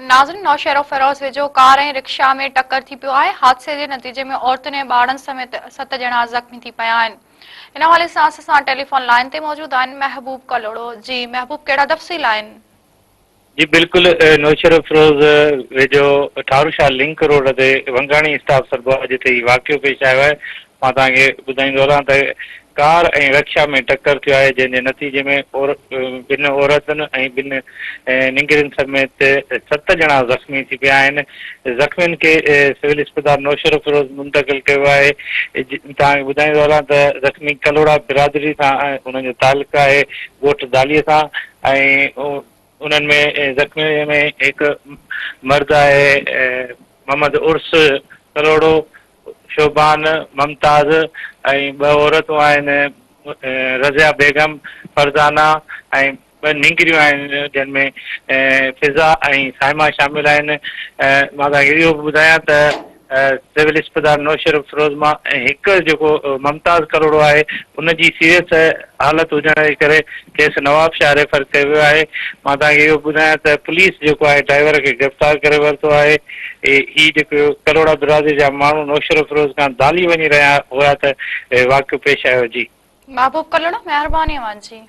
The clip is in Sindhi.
ناظرين نوشهروفيروز ويجهو ڪار ۽ رڪشا ۾ ٽڪر ٿي پيو آهي، حادثي جي نتيجي ۾ عورتن ۽ ٻارڙن سميت ست ڄڻا زخمي ٿي پيا آهن. ان حوالي سان اسان سان ٽيليفون لائين تي موجود آهن محبوب ڪلهوڙو جي محبوب ڪهڙا تفصيل آهن؟ جي بلڪل نوشهروفيروز ويجهو ٺاروشاه لنڪ روڊ تي ونگاڻي اسٽاپ سڏبو آهي جتي هي واقعو پيش آيو آهي مان توهان کي ٻڌائيندو هلان ته ڪار ۽ رڪشا ۾ ٽڪر ٿيو آهي جنهن جي نتيجي ۾ ٻن عورتن ۽ ٻن نينگرين سميت ست ڄڻا زخمي ٿي پيا آهن زخمين کي سول اسپتال نوشهروفيروز منتقل ڪيو ويو آهي توهان کي ٻڌائيندو هلان ته زخمي ڪلهوڙا برادري سان انهن جو تعلق آهي ڳوٺ دالي سان ۽ انهن ۾ زخمين ۾ هڪ مرد آهي محمد عرس ڪلهوڙو شعبان، ممتاز ۽ ٻه عورتون آهن رضيه بيگم، فرزانه ۽ ٻه نينگريون آهن جن ۾ فضا ۽ صائمه شامل آهن. مان توهان کي اهو به ٻڌايان ته سول اسپتال نوشهروفيروز مان هڪ جيڪو ممتاز ڪلهوڙو آهي ان جي سيريس حالت هجڻ جي ڪري کيس نوابشاهه ريفر ڪيو ويو آهي. مان توهان کي اهو به ٻڌايان ته پوليس جيڪو آهي ڊرائيور کي گرفتار ڪري ورتو آهي. هي جيڪو ڪلهوڙا برادري جا ماڻهو نوشهروفيروز کان دالي وڃي رهيا هيا ته واقعو پيش آيو. جي. محبوب ڪلهوڙو مهرباني اوهان جي.